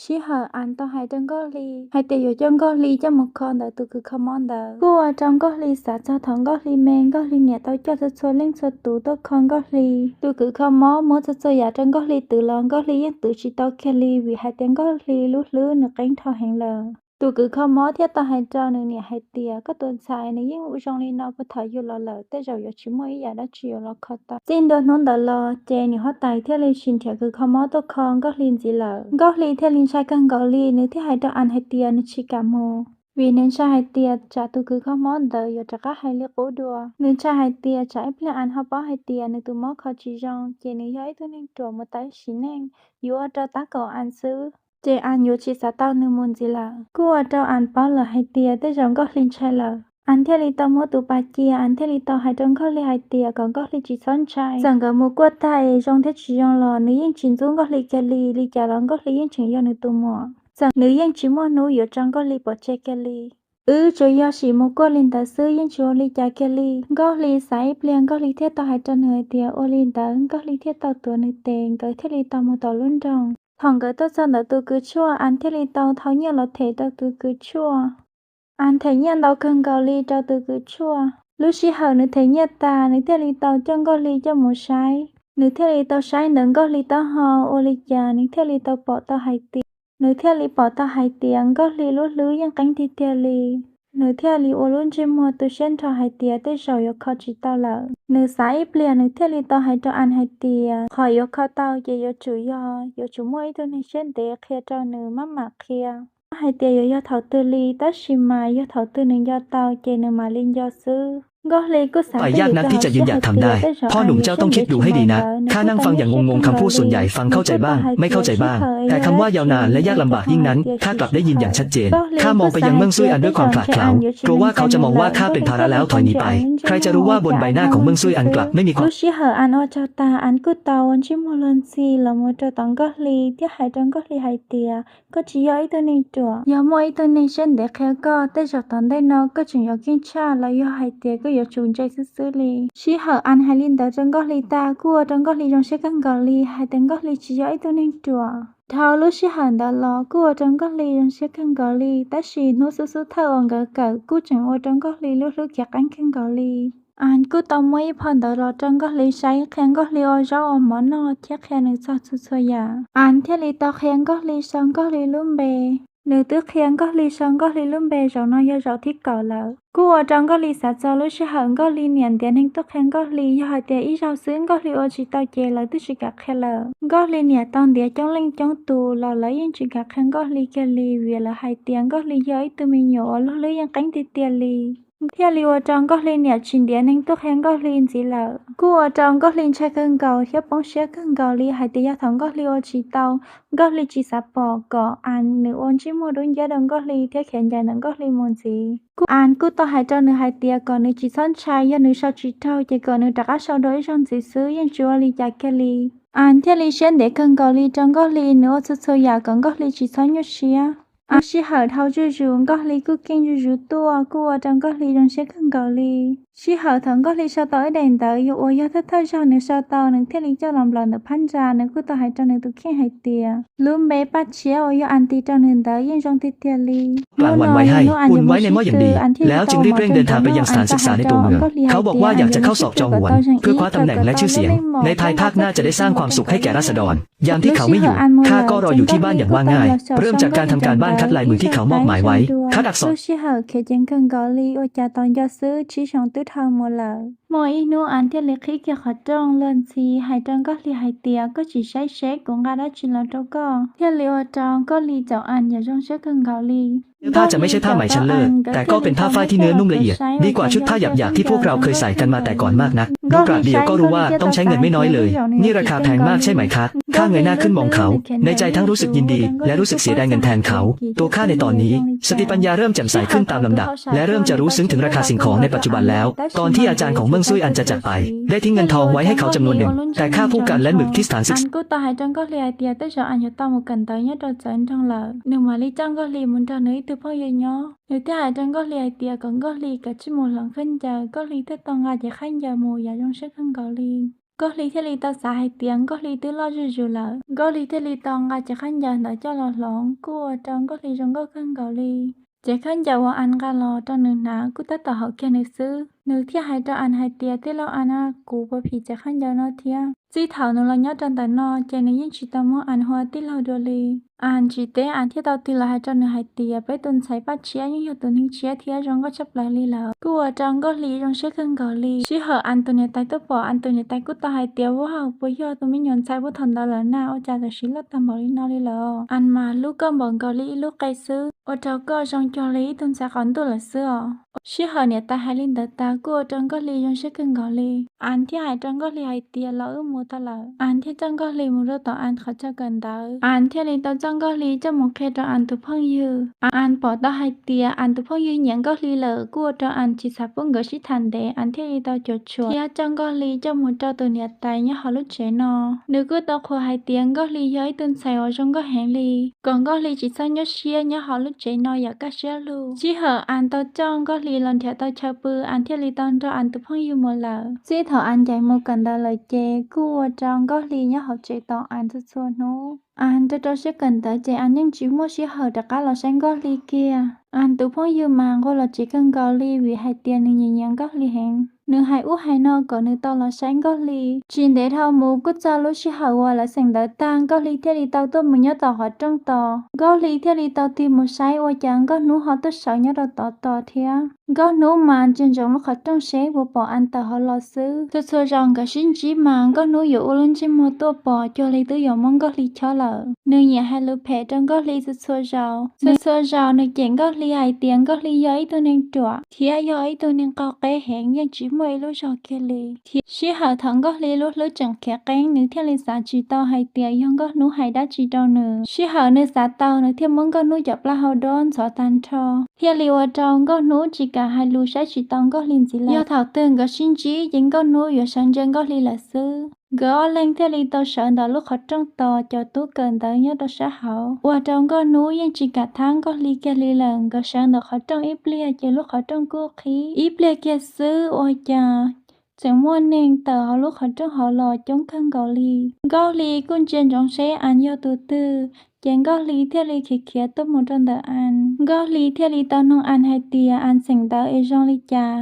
Sij hawm An tau hais rau Nkauj Hli hais tias yuav coj Nkauj Hli coj mus kho ntawm tus kws kho mob ntawd, kuj ua rau Nkauj Hli xav txog thaum Nkauj Hli me, Nkauj Hli niam tau coj txhua txhua leej txhua tus tuaj kho Nkauj Hli. Tus kws kho mob muab txhua txhua yam rau Nkauj Hli twv los Nkauj Hli yeej twv tsis tau kiag li, vim hais tias Nkauj Hli lub hlwb nws qeeb dhau heev lawm. Tus kws kho mob thiaj tau hais rau nws niam hais tias, koj tus ntxhais nws yeej ua zoo li no puag thaum yug los lawm, tej zaum yuav tsis muaj ib yam dab tsi yuav los kho tau. Txij ntua hnub ntawd los ces niam huab tais thiaj li tsis nrhiav kws kho mob tuaj kho Nkauj Hli ntxiv lawm. Nkauj Hli thiaj li ntshai kawg nkaus li, nws thiaj hais rau An hais tias nws tsis kam mus, vim nws ntshai hais tias tsam tus kws kho mob ntawd yuav rov qab hais li qub dua. Nws ntshai hais tias tsam ib pliag An ho paub hais tias nws tus mob kho tsis zoo, ces nws yog ib tug neeg ruam mus tau ib sim neej, yuav ua rau tab kaum An xwb, ces An yuav tsis xav tau nws mus ntxiv lawm. Kuj ua rau An paub lawm hais tias tej zaum Nkauj Hli ntshai lawm. An thiaj li tau muab tus pas cia, An thiaj li tau hais rau Nkauj Hli hais tias kom Nkauj Hli tsis txhob ntshai, txawm nkawd mus kuaj tag zoo thiab tsis zoo los nws yeej tsis ntxub Nkauj Hli kiag li, li cas los Nkauj Hli yeej tseem yog nws tus muam, txawm nws yeej tsis muaj hnub yuav tso Nkauj Hli pov tseg kiag li. Wb tsuas yog sim mus kuaj li ntawd xwb, yeej tsis ua li cas kiag li. Nkauj Hli xav ib pliag, Nkauj Hli thiaj tau hais rau nws hais tias ua li ntawd. Nkauj Hli thiaj tau tuav nws tes, nkawd thiaj li tau mus tom lub nroog. Thaum nkawd tuaj txog ntawm tus kws tshuaj, An thiaj li tau thau nyiaj los them rau tus kws tshuaj. An them nyiaj ntau kawg nkaus li rau tus kws tshuaj. Lub sij hawm nws them nyiaj tas, nws thiaj li tau coj Nkauj Hli coj mus saib. Nws thiaj li tau saib ntawm Nkauj Hli taub hau, ua li cas nws thiaj li tau pom tau hais tias, nws thiaj li pom tau hais tias Nkauj Hli lub hlwb yeej qeeb tiag tiag li. Nws thiaj li ua lub ntsej muag tu siab nrho hais tias tej zaum yuav kho tsis tau lawm. Nws xav ib pliag, nws thiaj li tau hais rau An hais tias qhov yuav kho tau ces yuav tsum yog, yuav tsum muaj ib tug neeg siab ntev qhia rau nws maj mam qhia hais tias yuav yog thaum twg li, tab sis mas yog thaum twg nws nco tau ces nws mam li nco xwb. Nkauj Hli kuj xav แต่ยากนักที่จะยืนหยัดทำได้ เพราะหนุ่มเจ้าต้องคิดดูให้ดีนะ ข้านั่งฟังอย่างงงๆ คำพูดส่วนใหญ่ฟังเข้าใจบ้าง ไม่เข้าใจบ้าง แต่คำว่ายาวนานและยากลำบากยิ่งนั้น ข้ากลับได้ยินอย่างชัดเจน ข้ามองไปยังเมืองซุยอันด้วยความขลาดเขลา กลัวว่าเขาจะมองว่าข้าเป็นภาระแล้วถอยหนีไป ใครจะรู้ว่าบนใบหน้าของเมืองซุยอันกลับไม่มีความ Lub sij hawm An ua tsaug tag, An kuj tau ua ntsej muag luag ntxhi los mus rau tom Nkauj Hli thiab hais rau Nkauj Hli hais tias koj tsis yog ib tug neeg ruam. Yog muaj ib tug neeg siab ntev qhia koj, tej zaum tom ntej no koj tseem yuav keej tshaj los yog hais tias koj yuav tsum ntse xwb xwb li. Sij hawm An hais li ntawd rau Nkauj Hli tag, kuj ua rau Nkauj Hli zoo siab kawg nkaus li hais tias Nkauj Hli tsis yog ib tug neeg ruam. Dhau lub sij hawm ntawd los kuj ua rau Nkauj Hli zoo siab kawg nkaus li, tab sis hnub xub xub thawj uas nkawd kawm kuj tseem ua rau Nkauj Hli lub hlwb khiav qeeb kawg nkaus li. An kuj tau muab ib phau ntawv los rau Nkauj Hli saib, qhia Nkauj Hli ua zaub ua mov noj thiab qhia nws txog txhua txhua yam. An thiaj li tau qhia Nkauj Hli sau Nkauj Hli lub npe. Nws twb qhia Nkauj Hli sau Nkauj Hli lub npe zaum no yog zaum thib kaum lawm. Kuj ua rau Nkauj Hli xav txog lub sij hawm Nkauj Hli niam ntiav neeg tuaj qhia Nkauj Hli, yog hais tias ib zaug xwb Nkauj Hli ua tsis tau ces lawv twb tsis kam qhia lawm. Nkauj Hli niam tau ntiav coob leej coob tus los lawv yeej tsis kam qhia Nkauj Hli kiag li, vim lawv hais tias Nkauj Hli yog ib tug me nyuam uas lub hlwb yeej qeeb tiag tiag li. Thiaj li ua rau Nkauj Hli niam tsis ntiav neeg tuaj qhia Nkauj Hli ntxiv lawm. Kuj ua rau Nkauj Hli ntshai kawg nkaus thiab poob siab kawg nkaus li hais tias yog thaum Nkauj Hli ua tsis tau, Nkauj Hli tsis xav pom, kom An nws ua ntsej muag dub nciab rau Nkauj Hli thiab khiav ncaim ntawm Nkauj Hli mus ntxiv. Kuj An kuj tau hais rau nws hais tias kom nws tsis txhob ntshai, yog nws sau tsis raug ces kom nws rov qab sau dua ib zaug ntxiv xwb, yeej tsis ua li cas kiag li. An thiaj li siab ntev kawg nkaus li rau Nkauj Hli, nws ua txhua txhua yam kom Nkauj Hli tsis txhob nyuaj siab. Lub sij hawm dhau zuj zus, Nkauj Hli kuj keej zuj zus tuaj, kuj ua rau Nkauj Hli zoo siab kawg nkaus li. Sij hawm thaum Nkauj Hli sau tau ib daim ntawv uas yog thawj thawj zaug nws sau tau, nws thiaj li coj los nplawm ntawm phab ntsa, nws kuj tau hais rau nws tus kheej hais tias lub npe Paj Tshiab uas yog An tis rau nws ntawd yeej zoo tiag tiag li. กลางวันไว้ให้ อุ่นไว้ในหม้ออย่างดี แล้วจึงรีบเร่งเดินทางไปยังสถานศึกษาในตัวเมือง เขาบอกว่าอยากจะเข้าสอบจองหวน เพื่อคว้าตำแหน่งและชื่อเสียง ในภายภาคหน้าจะได้สร้างความสุขให้แก่ราษฎร ยามที่เขาไม่อยู่ ข้าก็รออยู่ที่บ้านอย่างว่าง่าย เริ่มจากการทำการบ้านคัดลายมือที่เขามอบหมายไว้ คัดอักษร Lub sij hawm khiav ceev kawg nkaus li, ua cas tos nco xwb tsib xyoos twb dhau mus lawm. Muaj ib hnub An thiaj li qhib kiag qhov rooj luag ntxhi hais rau Nkauj Hli hais tias koj tsis saib seb kuv nqa dab tsi los rau koj, thiaj li ua rau Nkauj Hli caum An yam zoo siab kawg nkaus li. เนื้อผ้าจะไม่ใช่ผ้าไหมชั้นเลิศ แต่ก็เป็นผ้าฝ้ายที่เนื้อนุ่มละเอียด ดีกว่าชุดผ้าหยาบๆที่พวกเราเคยใส่กันมาแต่ก่อนมากนัก ดูกราดเดียวก็รู้ว่าต้องใช้เงินไม่น้อยเลย นี่ราคาแพงมากใช่ไหมคะ ข้าเงยหน้าขึ้นมองเขา ในใจทั้งรู้สึกยินดี และรู้สึกเสียดายเงินแทนเขา ตัวข้าในตอนนี้ สติปัญญาเริ่มแจ่มใสขึ้นตามลำดับ และเริ่มจะรู้ซึ้งถึงราคาสิ่งของในปัจจุบันแล้ว ตอนที่อาจารย์ของเมืองซุยอันจะจากไป ได้ทิ้งเงินทองไว้ให้เขาจำนวนหนึ่ง แต่ค่าผู้กันและหมึกที่สถานศึกษา An kuj tau hais rau Nkauj Hli hais tias tej zaum An yuav tau mus kawm ntawv nyob rau txawv nroog lawm, nws mam li coj Nkauj Hli mus nrog nws ib tug phooj ywg nyob. Nws thiaj hais rau Nkauj Hli hais tias kom Nkauj Hli kav tsij mus hloov khaub ncaws, Nkauj Hli thiaj tau nqa cev khaub ncaws mus yam zoo siab kawg nkaus li. Nkauj Hli thiaj li tau xav hais tias Nkauj Hli twb loj zuj zus lawm. Nkauj Hli thiaj li tau nqa cev khaub ncaws ntawd coj los hloov, kuj ua rau Nkauj Hli zoo nkauj kawg nkaus li. Cev khaub ncaws uas An nqa los rau nws hnav kuj tab tom haum kiag nws xwb. Nws thiaj hais rau An hais tias, Tij laug An, kuv puas phim cev khaub ncaws no thiab? Txij thaum nws los nyob rau ntawm no ces nws yeej tsis tau muab An hu ua tij laug dua li. An tsis teb, An thiaj tau tig los hais rau nws hais tias, Peb tus ntxhais Paj Tshiab yeej yog tus neeg tshiab thiab zoo nkauj tshaj plaws li lawm. Kuj ua rau Nkauj Hli zoo siab kawg nkaus li. Sij hawm An tus niam tais tuaj pom, An tus niam tais kuj tau hais tias, Vauv, puas yog tus me nyuam ntxhais puag thaum ntawd lawm na? Ua cas tam sim loj tag npaum li no li lawm? An mas hlub koj npaum nkaus li ib lub qe xwb, ua rau koj zoo cuag li ib tug ntxhais qos ntuj lawm xwb os. Sij hawm niam tais hais li ntawd tas kuj ua rau Nkauj Hli zoo siab kawg nkaus li. An thiaj hais rau Nkauj Hli hais tias, Los wb mus tau lawm. An thiaj coj Nkauj Hli mus rau tom An qhov chaw kawm ntawv. An thiaj li tau coj Nkauj Hli coj mus qhia rau An tus phooj ywg. An pom tau hais tias An tus phooj ywg nyiam Nkauj Hli lawm, kuj ua rau An tsis xav pub nkawd sib tham ntev. An thiaj li tau cuam tshuam thiab coj Nkauj Hli coj mus rau tus niam tais nyob hauv lub tsev no. Nws kuj tau qhuas hais tias Nkauj Hli yog ib tug ntxhais uas zoo nkauj heev li, kom Nkauj Hli tsis txhob nyuaj siab nyob hauv lub tsev no yam kaj siab lug. Sij hawm An tau coj Nkauj Hli los nrhiav tau chaw pw, An thiaj li tau nrog An tus phooj ywg mus lawm. Txij thaum An ncaim mus kawm ntawv lawm ces kuj ua rau Nkauj Hli nyob hauv tsev tos An txhua txhua hnub. An rau rau siab kawm ntawv ces An yeej tsis muaj sij hawm rov qab los saib Nkauj Hli kiag. An tus phooj ywg mas nquag los tsev kawg nkaus li vim hais tias nws nyiam nyiam Nkauj Hli heev. Nws hais ub hais no kom nws tau los saib Nkauj Hli. Tsis ntev dhau mus kuj txog lub sij hawm uas lawv xeem ntawv tag, Nkauj Hli thiaj li tau tuaj mus nyob tom qhov rooj tos. Nkauj Hli thiaj li tau tig mus saib ua cas Nkauj Hnub ho tuaj sawv nyob rau tod tos thiab. Nkauj Hnub mas ntsia ntsoov lub qhov rooj seb puas pom An tawm hauv los xwb. Txhua txhua zaus nkawd sib ntsib mas Nkauj Hnub yuav ua lub ntsej muag tuaj pom cuag li twb yuav muab Nkauj Hli chob lawm. Nws nyiam hais lus phem rau Nkauj Hli txhua txhua zaus. Txhua txhua zaus nws cem Nkauj Hli hais tias Nkauj Hli yog ib tug neeg ruam thiab yog ib tug neeg qaug qeb heev, yeej tsis muaj ib lub zog kiag li. Thiab sij hawm thaum Nkauj Hli lub hlwb tseem khiav qeeb, nws thiaj li xav tsis tau hais tias yog Nkauj Hnub hais dab tsi rau nws. Sij hawm nws xav tau, nws thiaj muab Nkauj Hnub cov plaub hau dob ntxhov tag nrho, thiaj li ua rau Nkauj Hnub tsis kam hais lus, saib tsis tau Nkauj Hli ntxiv lawm. Yog thaum twg nkawd sib ntsib ces Nkauj Hnub yuav sawv ntsia Nkauj Hli lawm xwb. Nkawd ob leeg thiaj li tau sawv ntawm lub qhov rooj tos cov tub kawm ntawv nyob rau sab hauv, ua rau Nkauj Hnub yeej tsis kam thab Nkauj Hli kiag li lawm. Nkawd sawv ntawm qhov rooj ib pliag ces lub qhov rooj kuj qhib. Ib pliag kiag xwb ua cas tseem muaj neeg tawm hauv lub qhov rooj hauv los coob kawg nkaus li. Nkauj Hli kuj ntsia ntsoov seb An yog tus twg, ces Nkauj Hli thiaj li khiav khiav tuaj mus rau ntawm An. Nkauj Hli thiaj li tau noog An hais tias An xeem ntawv es zoo li cas.